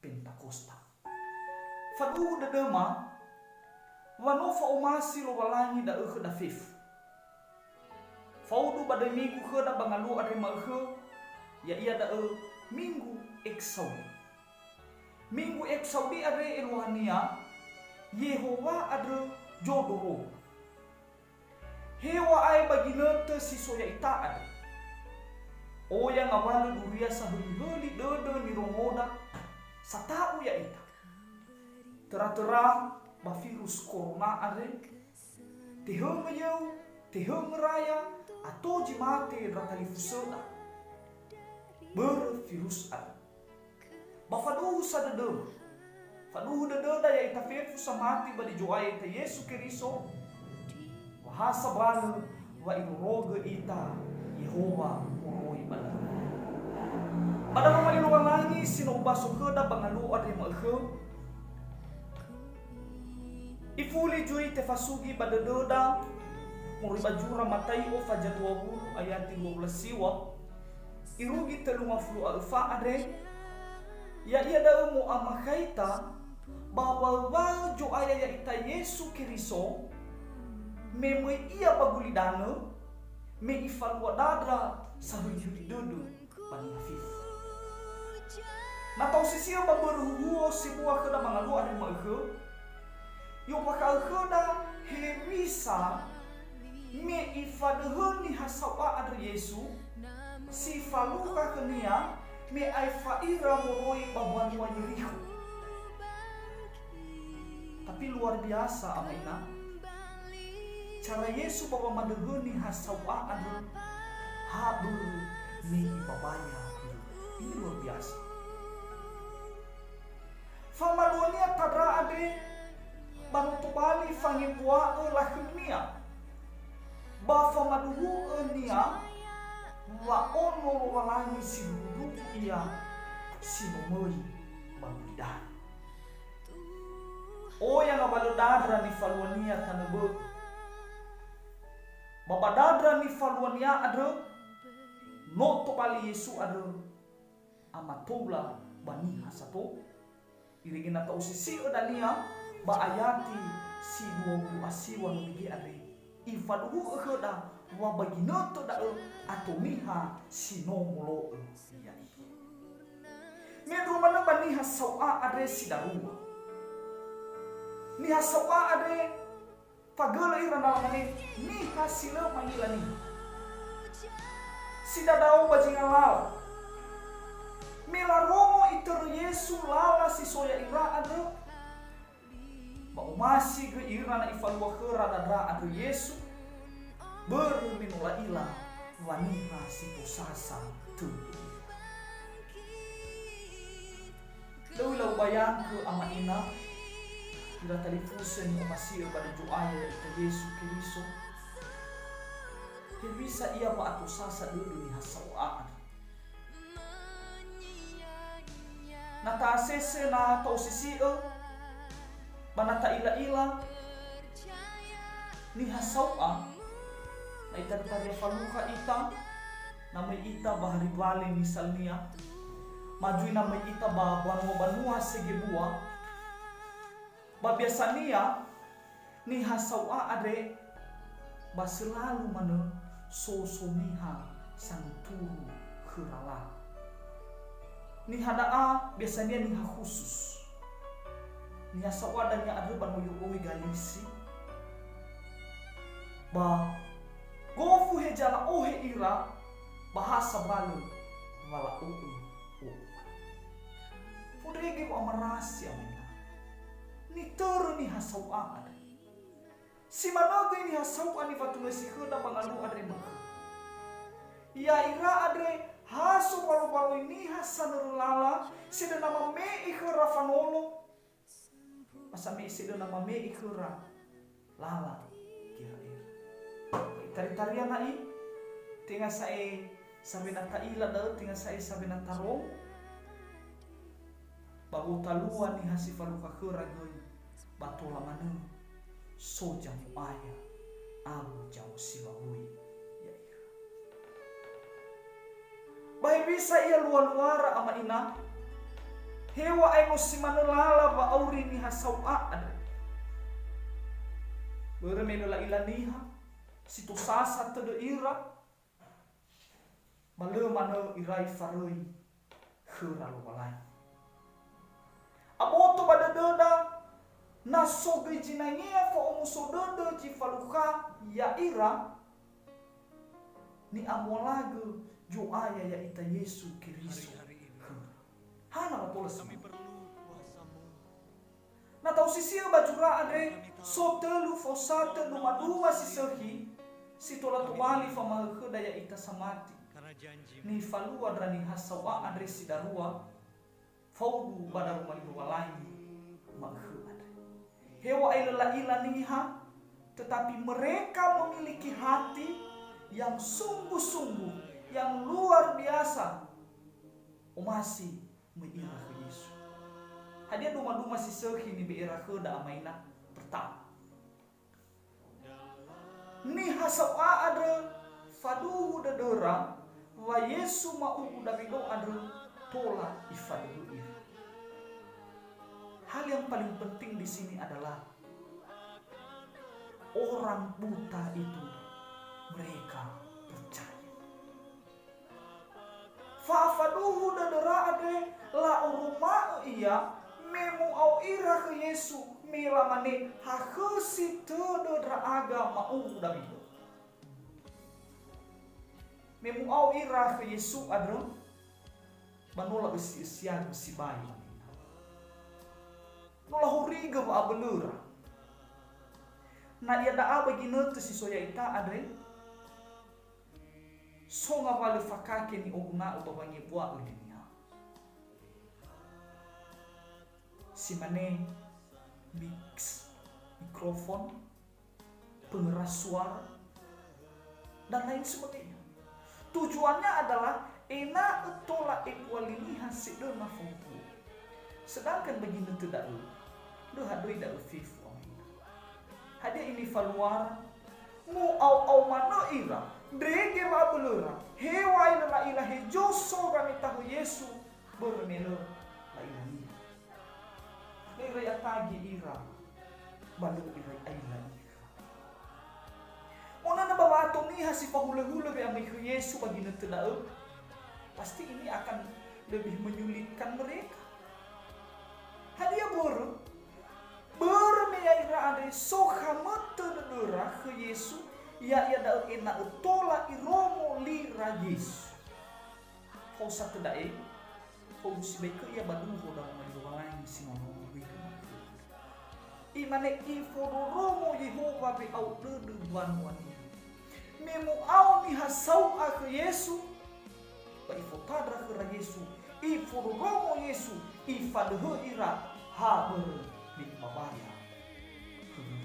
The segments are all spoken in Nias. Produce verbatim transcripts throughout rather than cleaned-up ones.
Pentakosta. Faduhu dödöma, wa no fa'omasi Lowalangi da'ö khöda fefu. Faudu ba döi migu khöda ba ngaluo andre ma'ökhö, ya'ia da'ö Minggu Exaudi. Minggu Exaudi andre eluahania, Yehowa andrö zondrorou. Heŵa'ae ba ginötö si so ya'ita andrö. Oya ngawalö duria sahölihöli dödö nirongoda, sata'u ya'ita. Töra-töra ba virus corona andre, tehöngö yöu, tehöngö raya, ato zi mate ndra talifusöda. Börö virus andrö. Ba faduhu sa dödöma. Faduhu dödöda ya'ita fefu samati ba li Zo'aya ya'ita Yesu Keriso, wa ha sabalö wa irorogö ita Yehowa moroi ba da'ö. Ba daroma li Lowalangi si no ubaso khöda ba ngaluo andre ma'ökhö, ifuli zui tefasugi ba dödöda moroi ba zura Matai'o faza dua wulu ayati dua wulu a siwa, irugi tölu ngafulu a öfa andre, ya'ia da'ö mo'amakhaita ba waŵa'ö Zo'aya ya'ita Yesu Keriso, me möi Ia ba gulidanö, me ifalua dandra sahölihöli dödö ba niha fefu. Na ta'osisi'ö ba mbörö huhuo sebua khöda ba ngaluo andre ma'ökhö, i'ombakha'ö khöda hewisa me ifadöhö niha sau'a andrö Yesu, si falukha khö-Nia me aefa ira moroi ba mbanua Yerikho. Tapi luar biasa, ama ina. Cara Yesu ba wamadöhö niha sau'a andrö, ha börö me Ibabaya khönia. Ini luar biasa. Famaluania tandra andre ba no tobali fangembua'ö lakhönia, ba famaduhu'önia wa Ono Lowalangi sindruhu-ndruhu Ia si no möi ba gulidanö. Oya ngawalö dandra nifaluania tanö bö'ö. Ba ba dandra nifaluania andrö, no tobali Yesu andrö amatola ba niha sato. Irege na ta'osisi'ö dania ba ayati si dua wulu a siwa no mege andre, ifaduhu'ö khöda wa ba ginötö da'ö ato niha si no molo'ö ya'ia. Mendrua manö ba niha sau'a andre si darua. Niha sau'a andre fagölö ira na lamane, niha si lö mangila niha. Si dadao ba zinga lala. Me larongo itörö Yesu lala si so ya'ira andrö, ba omasi göi ira na ifalua khöra dandra andrö Yesu, börö me no la'ila wa niha si tosasa tödö. Lö u'ila ubayangkö, ama ina, ira talifusö ni'omasi'ö ba li Zo'aya ya'ita Yesu Keriso. Hewisa ia wa'atosasa dödö niha sau'a andrö. Na ta'asese, na ta'osisi'ö, ba na ta'ila'ila, niha sau'a, na itari-taria falukha ita, na möi ita ba hari wali misalnia, ma zui na möi ita ba banua-banua segebua, ba biasania niha sau'a andre ba selalu manö so-so niha sanguturu khöra lala. Niha da'a biasania niha khusus. Niha sau'a dania andrö ba no i'o'ohe galisi. Ba gofu heza la'ohe ira, ba ha sabalö wa la'o'ö o'oa. Fondrege wa'amarasi, ama ina. Nitörö niha sau'a andre. Si manö göi niha sau'a nifatunösi khöda ba ngaluo andre ma'ökhö. Ya'ira andre ha sobalo-baloi niha sanörö lala, sedöna mame'e khöra fanolo, ba same'e sedöna mame'e khöra lala gera'era. Itari-taria na'i, tenga sa'ae sawena ta'ila da'ö, tenga sa'ae sawena tarongo. Ba gotalua niha si falukha khöra göi, ba tola manö so Zamo'aya awö Zao Siwawöi ya'ira. Ba hewisa ia lua-luara, ama ina, Heŵa'ae no si manö lala wa'auri niha sau'a andrö. Börö me lö la'ila niha, si tosasa tödö ira, ba lö manö irai faröi khöra Lowalangi. Aboto ba dödöda, na so göi zinangea fa'omuso dödö zi falukha ya'ira, ni'amualagö Zo'aya ya'ita Yesu Keriso khöra. Hana wa tola si mane? Na ta'osisi'ö ba zura andre, so tölu fosatö dumaduma si sökhi, si tola tobali famahakhöda ya'ita samati. Nifalua ndra niha sau'a andre si darua, faudu ba daroma li Lowalangi ma'ökhö andre. Heŵa'ae lö la'ila niha, tetapi mereka memiliki hati yang sungguh-sungguh, yang luar biasa, omasi möi ira khö Yesu. Hadia dumaduma si sökhi nibe'era khöda amaina? Pertama, niha sau'a andrö faduhu dödöra wa Yesu ma'uwu Dawido andrö tola ifadöhö ira. Hal yang paling penting di sini adalah orang buta itu mereka percaya. Fa'afaduhu dödöra andre la'oroma'ö ia me mu'ao ira khö Yesu, me lamane, "Hakhösi tödö ndra'aga ma'uwu Dawido." Me mu'ao ira khö Yesu andrö, ba no la'ösi'ösiagö sibai lamina. No lahorigö wa'abölöra. Na iada'a ba ginötö si so ya'ita andre, so ngawalö fakake ni'oguna'ö ba wangebua'ö li niha. Si mane mix, mikrofon, pengeras suara, dan lain sebagainya. Tujuannya adalah ena'ö tola ebua li niha sedöna fahuhuo. Sedangkan ba ginötö da'ö, lö hadöi da'ö fefu amaina. Hadia ini faluara? Mu'ao-ao manö ira, ndrege wa'abölöra, heŵa'ae lö la'ila hezo so wametahö Yesu, börö me lö la'ila niha. Lö irai atagi ira, ba lö irai aila ira. Monönö ba wa'ato niha si fahulö-hulö we'amöi khö Yesu ba ginötö da'ö, pasti ini akan lebih menyulitkan mereka. Hadia börö? Börö me ya'ira andre so hamötö dödöra khö Yesu, ya'ia da'ö ena'ö tola irongo lira Yesu. Fosatö da'e, faudu sibai khö ia ba duho daroma li Lowalangi si no lowuligu ma'ökhö. Imane, "Ifondrondrongo Yehowa we'ao dödö mbanua-Nia." Me mu'ao niha sau'a khö Yesu, ba ifotandra khöra Yesu, ifondrondrongo Yesu, ifadöhö ira ha börö me ibabaya khöra.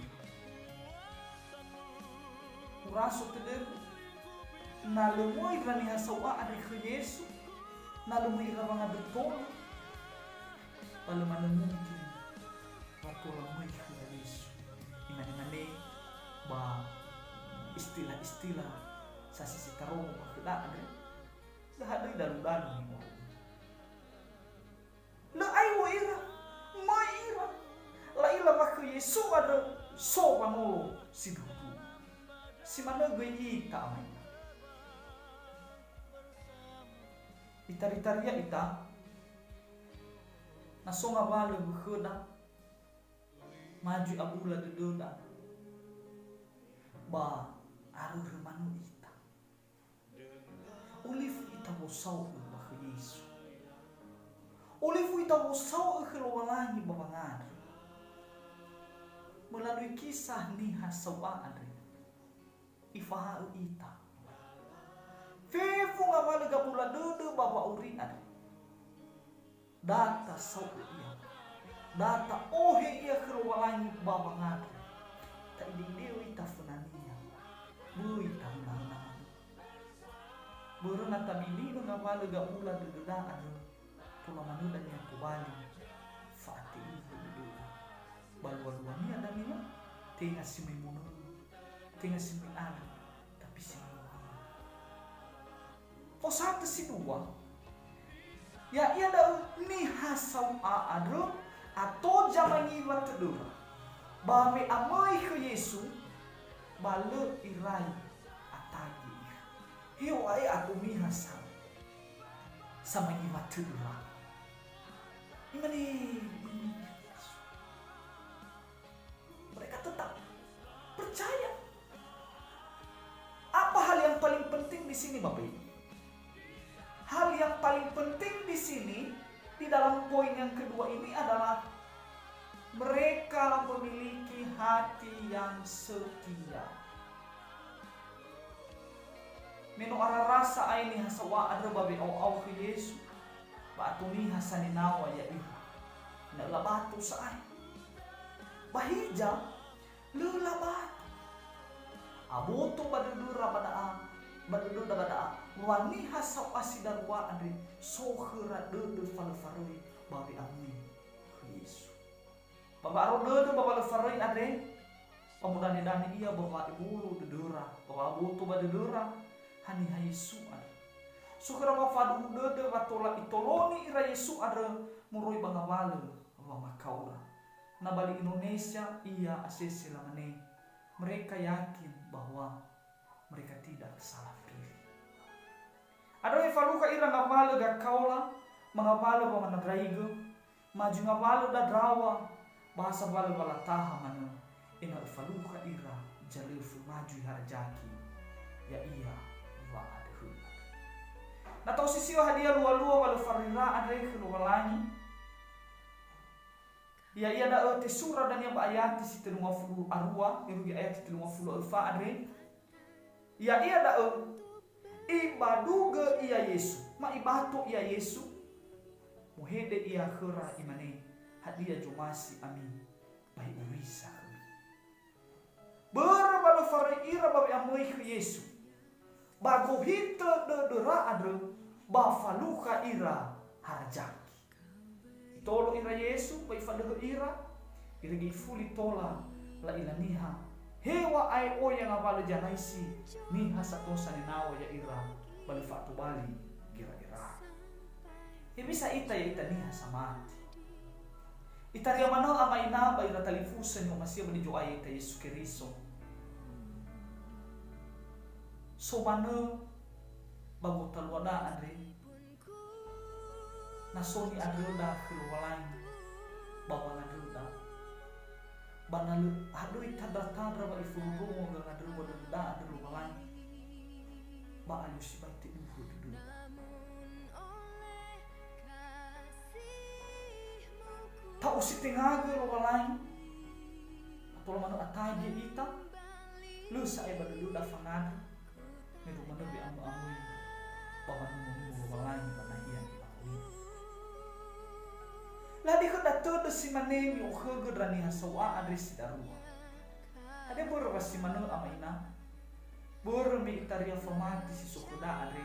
Uraso tödögu, na lö möi ira niha sau'a andre khö Yesu, na lö möi ira wangandrö tolu, ba lö manö mungkin wa tola möi khöra Yesu. Imane-mane ba istilah-istilah sasese tarongo ba khöda andre, lö hadöi dalu-dalu ni'oroi. Lö aiw̃ö ira, möi ira. La'ila wa khö Yesu andrö so wanolo sindruhu. Si manö göi ita amaina. Itari-taria ita, na so ngawalö wökhöda, ma zui abula dödöda, ba arörö manö ita. Olifu ita wosao'ö ba khö Yesu. Olifu ita wosao'ö khö Lowalangi ba wangandrö. Melalui kisah niha sau'a andre, ifaha'ö ita fefu ngawalö gabula dödö ba wa'auri andre. Da tasao'ö ia. Da ta'ohe ia khö Lowalangi ba wangandrö. Ta'ideide'ö ita fönania. Böi tahöna-höna manö. Börö na tabili'ö ngawalö gabula dödöda andrö, tola manö dania tobali fa'ate'u'ö dödöda. Ba lua-luania dania, tenga si möi monönö, tenga si möi andrö, tapi si möi wa'auri. Fosatö si dua, Ya'ia da'ö niha sau'a andrö ato zamangiwa tödöra ba we'amöi khö Yesu, ba lö irai atage ira. Heŵa'ae ato niha sa-, samangiwa tödöra. Imane, mereka tetap percaya. Apa hal yang paling penting di sini, Bapak Ibu? Hal yang paling penting di sini, di dalam poin yang kedua ini adalah mereka memiliki hati yang setia. Me no arara sa'ae niha sau'a andrö ba we'ao'ao khö Yesu, ba ato niha saninaw̃a ya'ira. Ena'ö labato sa'ae. Ba hiza, lö labato. Aboto ba dödöra ba da'a, ba dödöda ba da'a, wa niha sau'a si darua andre so khöra dödö falöfaröi ba we'amöi khö Yesu. Ba wa'aro dödö ba falöfaröi andre, ba modane-dane ia ba wa'ebolo dödöra, ba wa'aboto ba dödöra, haniha Yesu andrö. So khöra wa faduhu dödö wa tola itoloni ira Yesu andrö moroi ba ngawalö wamakaora. Na ba li Indonesia ia asese lamane, mereka yakin bahwa mereka tidak salah pilih. Andrö he falukha ira ngawalö gakaola, mangawalö wamanandraigö, maju ngawalö dandraw̃a, ba ha sambalö wa lataha manö, ena'ö falukha ira zalöfö maju iharazaki, ya'ia wa'adöhö. Na ta'osisi'ö hadia lualua wa lö faröi ira andre khö Lowalangi, ya'ia da'ö tesura dania ba ayati si tölu ngafulu arua, irugi ayati tölu ngafulu öfa andre, ya'ia da'ö, ibadugö ia Yesu, ma ibato ia Yesu, muhede ia khöra imane, "Hadia zomasi ami, ba i'urisa khömi." Börö ba lö faröi ira ba we'amöi khö Yesu, ba gohitö dödöra andrö ba falukha ira harazaki. Itolo ira Yesu ba ifadöhö ira, irege ifuli tola la'ila niha, heŵa'ae oya ngawalö zanaisi, niha sato saninaw̃a ya'ira, ba lö fa'atobali gera'era. Hewisa ita ya'ita niha samati. Itaria manö ama ina ba ira talifusö ni'omasi'ö ba nizo'aya ita Yesu Keriso. So manö ba gotaluada andre, na so ni'andröda khö Lowalangi ba wangandröda. Ba na lö hadöi tandra-tandra wa ifondrondrongo gangandröda andrö Lowalangi, ba alio sibai te'uhö dödöda. Ta'ositengagö Lowalangi, ba tola manö atage ita, lö sa'ae ba dödöda fangandrö, me no manö we'amö'amöi ba wanuno-nuno Lowalangi ba nahia ni'amoni'ö. Lö hadia khöda tödö si mane mi'okhögö ndra niha sau'a andre si darua? Hadia börö wa si manö ama ina? Börö me itaria famati si so khöda andre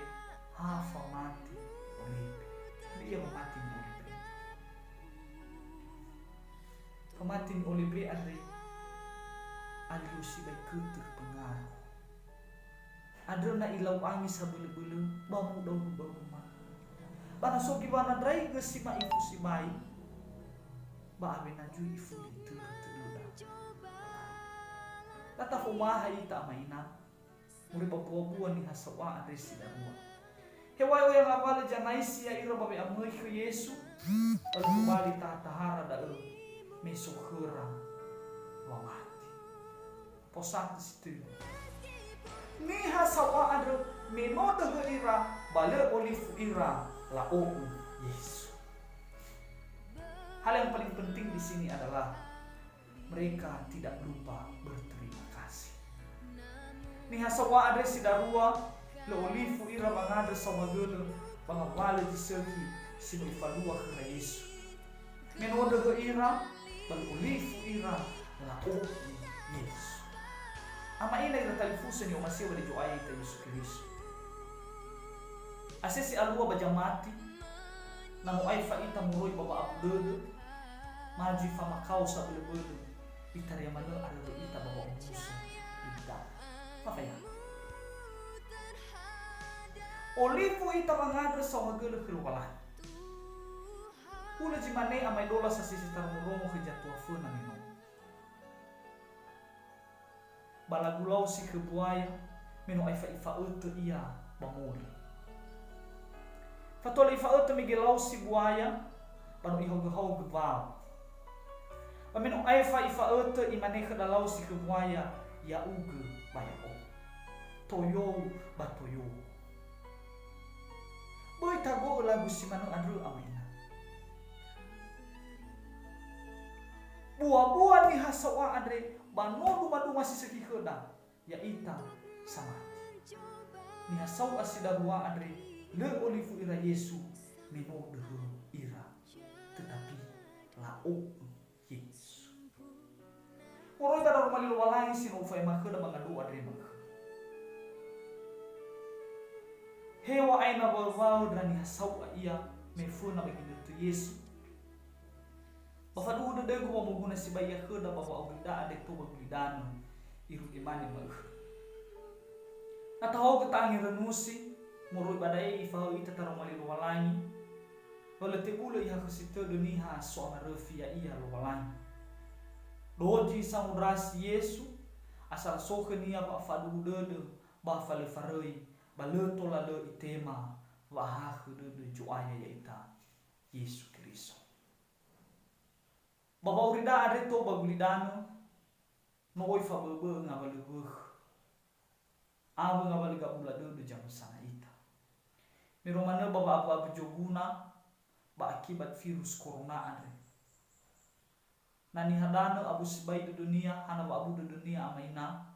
ha famati olebe. Hadia famati ni'olebe? Famati ni'olebe andre alio sibai götör pengaruh. Andrö na ilau angi sabölö-bölö ba mudaunu ba uma. Ba na so giwana ndraigö si ma'ifu sibai, ba awena zui ifuli tödö tödöda. Na tafomaha ita ama ina, moroi ba mbua-mbua niha sau'a andre si darua. Heŵa'ae oya ngawalö zanaisi ya'ira ba we'amöi khö Yesu, ba lö tobali taha-tahara da'ö me so khöra wamati. Posatu si tölu. Niha sau'a andrö me no döhö ira, ba lö olifu ira la'o'ö Yesu. Hal yang paling penting di sini adalah mereka tidak lupa berterima kasih. Niha sau'a andre si darua, lö olifu ira wangandrö saohagölö ba ngawalö zi sökhi si no ifalua khöra Yesu. Me no döhö ira, ba lö olifu ira la'o'ö Yesu. Ama ina ira talifusö ni'omasi'ö ba li Zo'aya ita Yesu Keriso. Asese alua ba zamati, na no aefa ita moroi ba wa'abu dödö, maju famakao sabölö-bölö, itaria manö arörö ita ba wa'omuso ita. Mafaya. Olifu ita wangandrö saohagölö khö Lowalangi. Hulö zi mane amaedola sasese tarongorongo khö zatua föna me no. Ba lagu laosi khö buaya, me no aefa ifa'ötö ia ba moli. Fatua lö ifa'ötö mege laosi buaya, ba no ihaogö-haogö wao. Ba me no aefa ifa'ötö, imane khöda laosi khö buaya, "Ya'ugö ba ya'o. Toyou ba toyou." Böi tago'ö lagu si manö andrö, ama ina. Bua-bua niha sau'a andre ba no duma-duma si sökhi khöda, ya'ita samati. Niha sau'a si darua andre lö olifu ira Yesu, me no döhö ira, tetapi la'o'ö Yesu. Moroi ba daroma li Lowalangi si no ufa'ema khöda ba ngaluo andre ma'ökhö. Heŵa'ae na waö-waö ndra niha sau'a ia me föna ba ginötö Yesu. Ba faduhu dödögu wa moguna sibai ia khöda ba wa'aurida andre tou ba gulidanö, irugi mane ma'ökhö. Na tahaogö ta'angerönusi, moroi ba da'e ifahaö ita taroma li Lowalangi, wa lö tebulö ihakhösi tödö niha so'angaröfi ya'ia Lowalangi. Dozi sangondrasi Yesu, asala so khönia wa'afaduhu dödö ba falöfaröi, ba lö tola lö itema wa'ahakhö dödö Zo'aya ya'ita Yesu Keriso. Ba wa'aurida andre tou ba gulidanö, no oi fabö'öbö'ö ngawalö wökhö. Awö ngawalö gabula dödö zamösana ita. Me no manö ba wa'abu'abu zoguna ba akibat virus corona andre. Na niha danö abu sibai dödönia, hana wa'abu dödönia ama ina,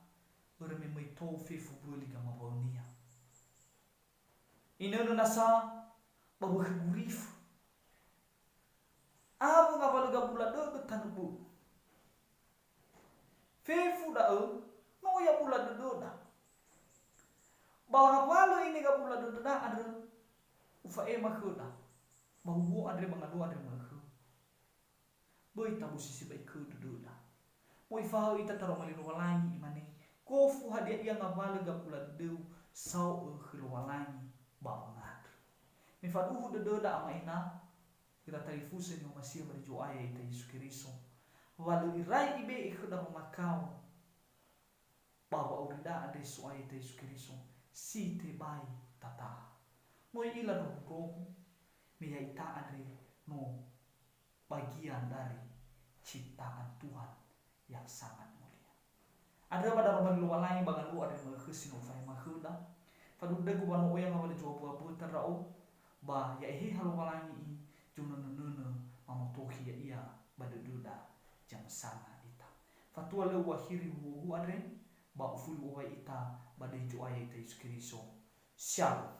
börö me möi tou fefu böli gamawaönia. Inönö nasa ba wökhö gurifö. Awö ngawalö gabula dödö tanö bö'ö. Fefu da'ö no yabula dödöda. Ba ngawalö ine gabula dödöda andrö, ufa'ema khöda, ba huhuo andre ba ngaluo andre ma'ökhö. Böi tabusi sibai khö dödöda. Möi fahaö ita taroma li Lowalangi, imane, "Gofu hadia ia ngawalö gabula dödöu sao'ö khö Lowalangi ba wangandrö." Me faduhu dödöda ama ina, ira talifusö ni'omasi'ö ba li Zo'aya ya'ita Yesu Keriso, wa lö irai ibe'e khöda wamakao ba wa'aurida andre So'aya ya'ita Yesu Keriso, si tebai tataha. No i'ila ndrohu-ndrohu, me ya'ita andre no bagian dari ciptaan Tuhan yang sangat mulia. Andrö ba daroma li Lowalangi ba ngaluo andre ma'ökhö si no ufa'ema khöda. Faduhu dödögu wa no oya ngawalö zo'abu'aböta ndra'o, ba ya Eheha Lowalangi i zonönönönö mamotokhi ya'ia ba dödöda zamösana ita. Fatua lö u'akhiri huhuogu andre, ba ufuli u'owai ita ba döi Zo'aya ya'ita Yesu Keriso. Shalom.